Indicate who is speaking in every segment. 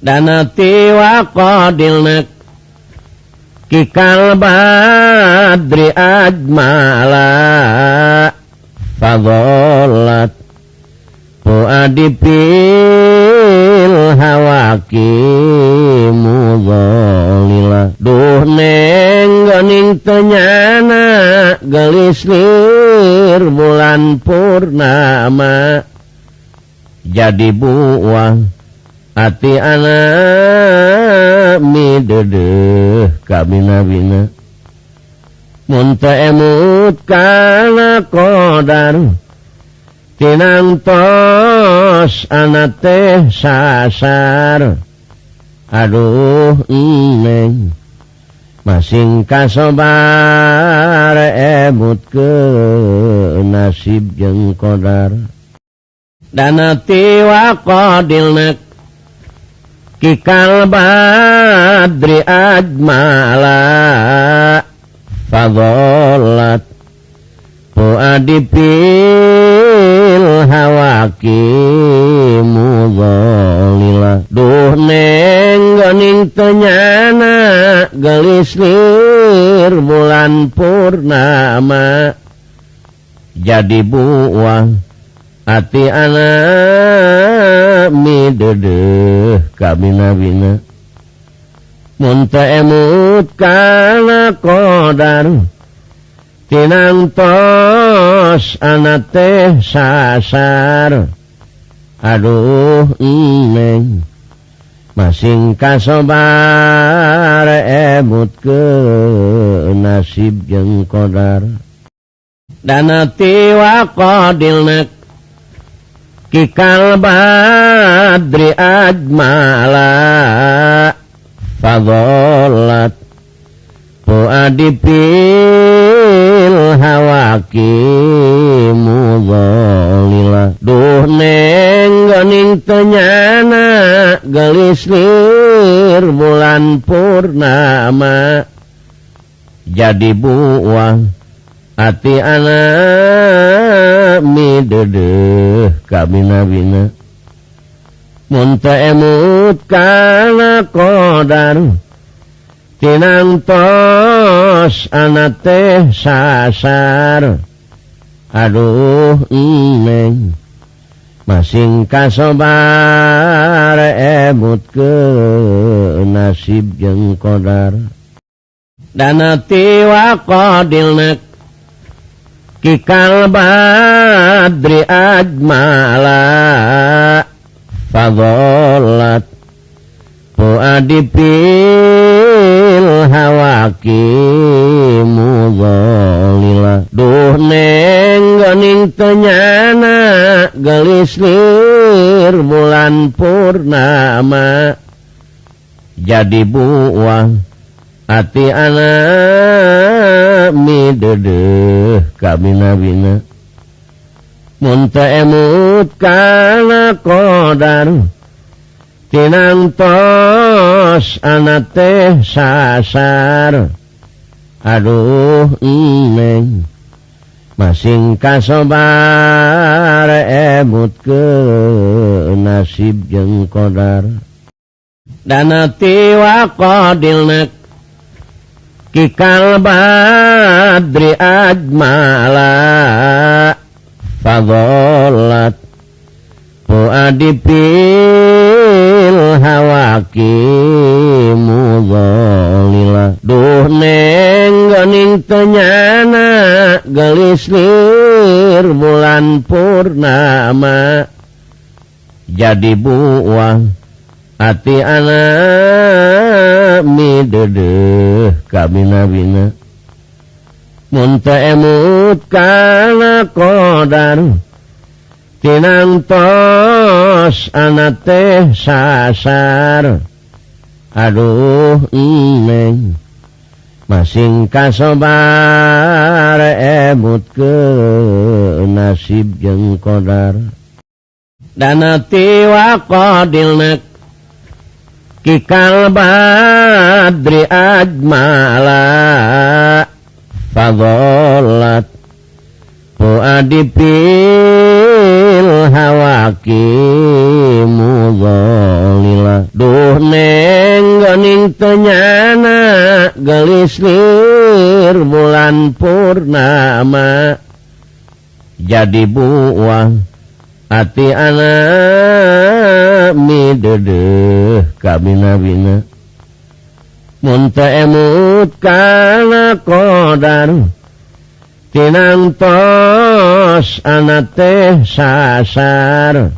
Speaker 1: Danati wa qadilna kikal badri ajmala fadhallat fuadi fil hawaki mudhalila. Duh neng goning tenyana gelis lir bulan purnama jadi buah ati anak midedeh kabina-bina. Mun teu emut kana qadar tinangtos anak teh sasar. Aduh neng masing kasobar emut ke nasib jeung qadar. Danati wa qadilna kikal badri ajmala fadhallat fuadi fil hawaki mudhalila. Duh neng goning tenyana gelis lir bulan purnama jadi buah ati anak midedeh kabina-bina. Mun teu emut kana qadar tinangtos anak teh sasar. Aduh neng masing kasobar emut ke nasib jeung qadar. Danati wa qadilna kikal badri ajmala fadhallat fuadi fil hawaki mudhalila. Duh neng goning tenyana gelis lir bulan purnama jadi buah ati anak midedeh kabina-bina. Mun teu emut kana qadar tinangtos anak teh sasar. Aduh neng masing kasobar emut ke nasib jeung qadar. Danati wa qadilna kikal badri ajmala fadhallat fuadi fil hawaki mudhalila. Duh neng goning tenyana gelis lir bulan purnama jadi buah ati anak midedeh kabina-bina. Mun teu emut kana qadar tinangtos anak teh sasar. Aduh neng masing kasobar emut ke nasib jeung qadar. Danati wa qadilna kikal badri ajmala fadhallat fuadi fil hawaki mudhalila. Duh neng goning tenyana gelis lir bulan purnama jadi buah ati anak midedeh kabina-bina. Mun teu emut kana qadar tinangtos anak teh sasar. Aduh neng masing kasobar emut ke nasib jeung qadar. Danati wa qadilna kikal badri ajmala fadhallat fuadi fil hawaki mudhalila. Duh gening tenyana gelis lir bulan purnama jadi buah ati anak midedeh kabina-bina mun teu emut kana qadar tinantos anak teh sasar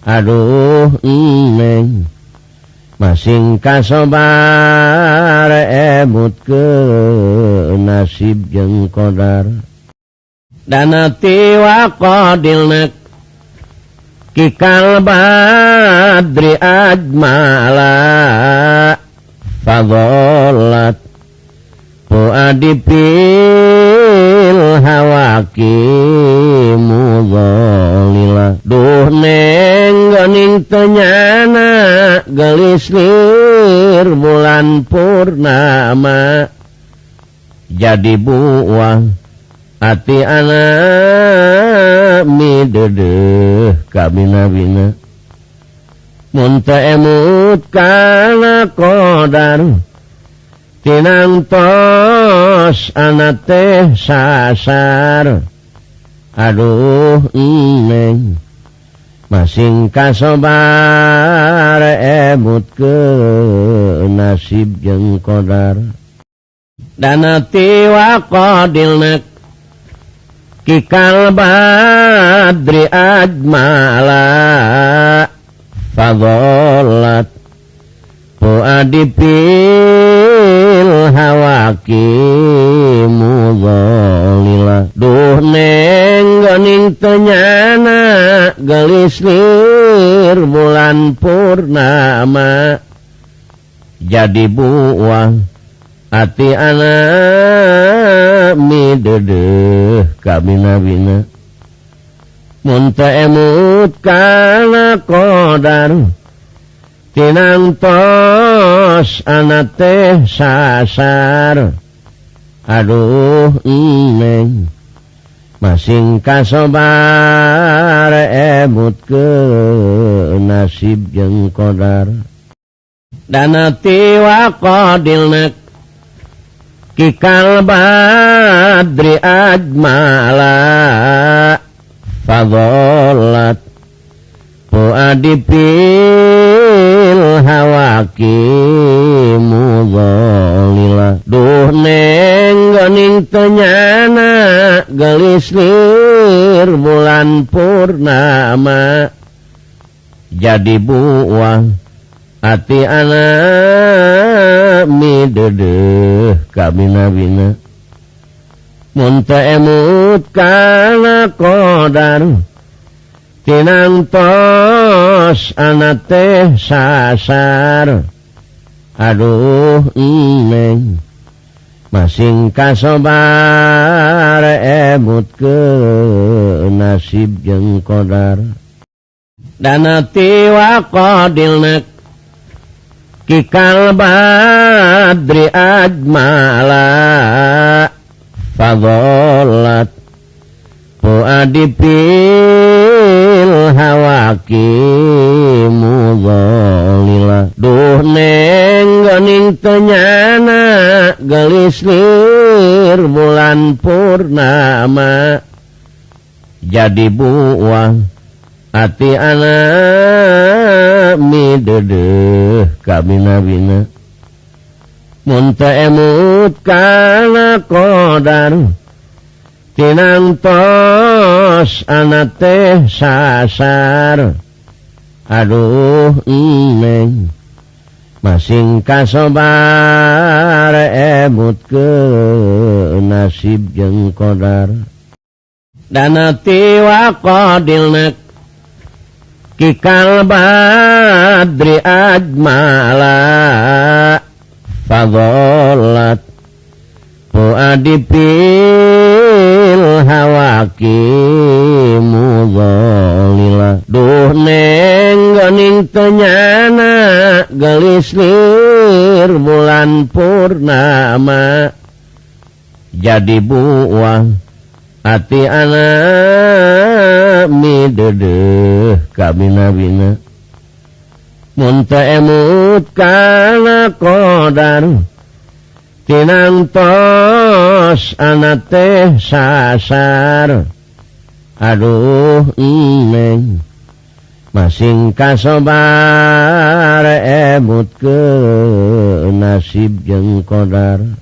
Speaker 1: aduh neng masing kasobar emut ke nasib jeung qadar dana tiwa qadilna kikal badri ajmala fadhalat fuadi fil hawaki mudhalila duh neng gening tenyana gelis lir bulan purnama jadi buah ati anak midedeh kabina-bina mun teu emut kana qadar tinantos anak teh sasar aduh neng masing kasobar emut ke nasib jeung qadar dana tiwa qadilna kikal badri ajmala fadhalat fuadi fil hawaki mudhalila duh neng gening tenyana gelis lir bulan purnama jadi buah ati anak midedeh kabina-bina mun teu emut kana qadar tinantos anak teh sasar aduh neng masing kasobar emut ke nasib jeung qadar dana tiwa qadilna kikal badri ajmala fadhalat fuadi fil hawaki mudhalila duh neng gening tenyana gelis lir bulan purnama jadi buah ati anak midedeh kabina-bina mun teu emut kana qadar tinantos anak teh sasar aduh neng masing kasobar emut ke nasib jeung qadar dana tiwa qadilna kikal badri ajmala fadhalat fuadi fil hawaki mudhalila duh neng gening tenyana gelis lir bulan purnama jadi buah ati anak midedeh kabina-bina mun teu emut kana qadar tinantos anak teh sasar aduh neng masing kasobar emut ke nasib jeung qadar dana tiwa qadilna kikal badri ajmala fadhalat fuadi fil hawaki mudhalila duh neng gening tenyana gelis lir bulan purnama jadi buah ati anak midedeh kabina-bina Mun teu emut kana qodar tinantos anak teh sasar. Aduh neng masing kasobar emut ke nasib jeung qodar.